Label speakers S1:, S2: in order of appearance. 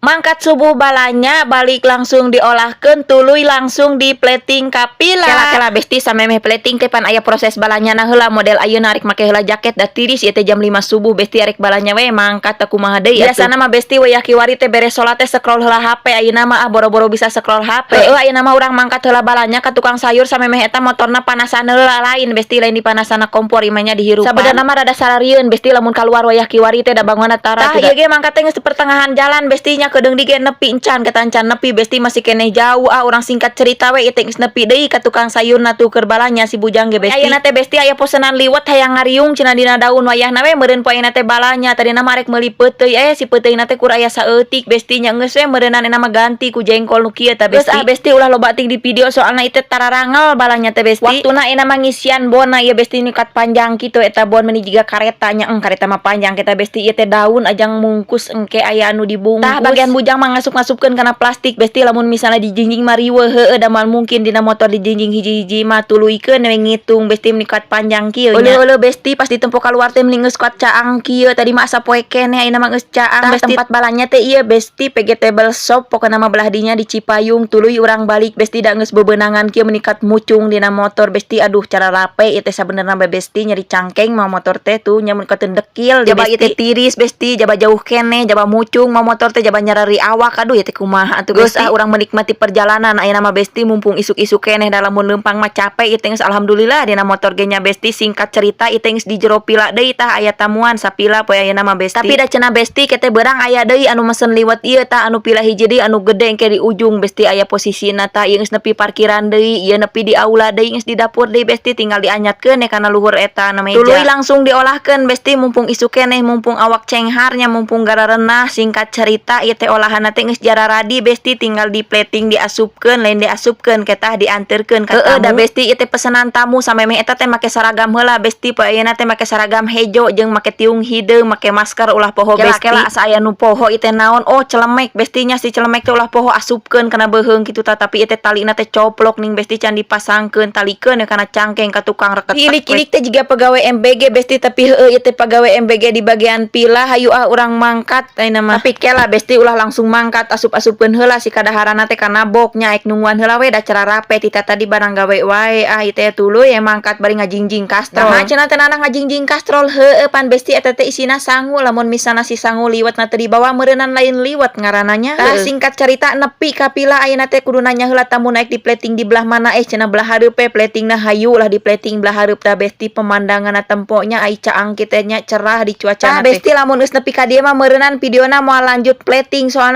S1: Mangkat subuh balanja, balik langsung diolahkeun, tuluy langsung di plating ka pila. Kela kela, besti, samemeh plating teh pan aya proses balanja na heula. Model ayeuna arek make heula jaket da tiris ieu teh. Jam 5 subuh, besti, arek balanja we mangkat teh kumaha deui atuh. Biasana mah, besti, wayah kiwari teh beres salat teh scroll heula HP. Ayeuna mah ah, boro-boro bisa scroll HP. Heueuh, ayeuna mah urang mangkat heula balanja ka tukang sayur. Samemeh eta motorna panasan heula. Lain, besti, lain di panasana kompor, imanya dihirupan. Sabenerna mah rada sararieun, besti, lamun kaluar wayah kiwari teh da bangunna tara. Tah, ieu ge mangkat teh geus di pertengahan jalan, besti nya. Kedeung di ge nepi encan, kata encan nepi, besti, masih keneh jauh. Ah, urang singkat cerita we, ieu teh geus nepi deui ka tukang sayurna tuh keur balanja si bujang ge, besti. Ayeuna teh, besti, aya pesenan liwet, hayang ngariung cenah dina daun. Wayahna we meureun poe teh balanja. Tadina mah arek meuli peuteuy, eh si peuteuyna teh kur aya saeutik, besti nya. Geus we meureunnan mah ganti ku jengkol nu kieu tah, besti. Geus ah, besti, ulah loba ting di video, soalna ieu teh tararangal balanja teh, besti. Waktuna ayeuna mah ngisian bona ieu, besti, nikat panjang kitu eta bon, meuni jiga kareta nya. Kareta mah panjang kita, besti. Ieu teh daun ajang mungkus, engke aya anu dibungkus. Tah, bagian bujang mah ngasup-ngasupkeun kana plastik, besti. Lamun misalnya dijingjing mah riweuh. Heueuh, da moal mungkin dina motor dijingjing hiji-hiji mah. Tuluykeun we ngitung, besti, nikat panjang kieu nya. Euleuh, besti, pas ditempo kaluar teh meni geus kuat caang kieu. Tadi mah asa poe keneh, ayeuna mah geus caang. Tah, tempat balanja teh ieu, besti, Vegetable Shop pokona mah, belah dinya di Cipayung. Tuluy urang balik, besti, da geus bebenangan kieu, menikat mucung dina motor, besti. Aduh, cara rape ieu teh sabenerna bae, besti, nyeri cangkeng mah motor teh tuh nya, mun dekil. Jaba ieu teh tiris, besti, jaba jauh keneh, jaba mucung mah motor teh, jaba nyarari awak. Aduh, ieu teh kumaha atuh, besti? Ah, urang menikmati perjalanan ayeuna mah, besti, mumpung isuk-isuk keneh, da lamun leumpang mah capek. Ieu teh geus alhamdulillah dina motor ge nya, besti. Singkat cerita, ieu teh geus di jero pila deui. Tah, aya tamuan sapila poe ayeuna mah, besti. Tapi da cenah, besti, kete beurang aya deui anu mesen liwet ieu. Tah, anu pila hiji deui anu gede engke di ujung, besti, aya posisina. Tah, ieu geus nepi parkiran deui, ieu nepi di aula deui, geus di dapur deui, besti, tinggal dianyatkeun ye kana luhur eta na meja. Tuluy langsung diolahkeun, besti, mumpung isuk keneh, mumpung awak cenghar nya, mumpung gararenah. Singkat cerita, ieu teh olahanna teh geus jararadi, besti, tinggal di plating, diasupkeun, lain diasupkeun ketah, dianterkeun ka tamu. Da besti, ieu teh pesenan tamu. Samemeh eta teh make seragam heula, besti. Poe ayeuna teh make seragam hejo jeung make tiung hideung, make masker, ulah poho, besti. Kela asa aya nu poho ieu teh naon? Oh, celemek, besti nya. Si celemek teh ulah poho asupkeun kana beuheung kitu tah. Tapi ieu teh talina teh coplok ning, besti, can dipasangkeun. Talikeun we kana cangkeng ka tukang reketek. Ilik-ilik teh jiga pegawai MBG, besti, tapi heueuh, ieu teh pegawai MBG di bagian pila. Hayu ah, urang mangkat ayeuna mah. Tapi kela, besti, ulah langsung mangkat, asup-asupkeun heula si kadaharana teh kana box nya. Aek nungguan heula we, da cara rape ti tadi barang gawe wae. Ah, ieu teh tuluy mangkat bari ngajingjing kastrol. Nah, cenah teh anak ngajingjing kastrol? Heueuh, pan, besti, eta teh isina sangu. Lamun misalna si sangu liwet na teu dibawa, meureunnan lain liwet ngaranna nya. Tah, singkat cerita nepi ka pila ayeuna teh kudu nanya heula tamu naik di plating di belah mana. Eh, cenah belah hareup we platingna. Hayu lah di plating belah hareup. Tah, besti, pemandanganna temponya ai caang kitu nya, cerah di cuaca. Tah, besti, lamun geus nepi ka dieu mah meureunnan videona moal lanjut plating, soalna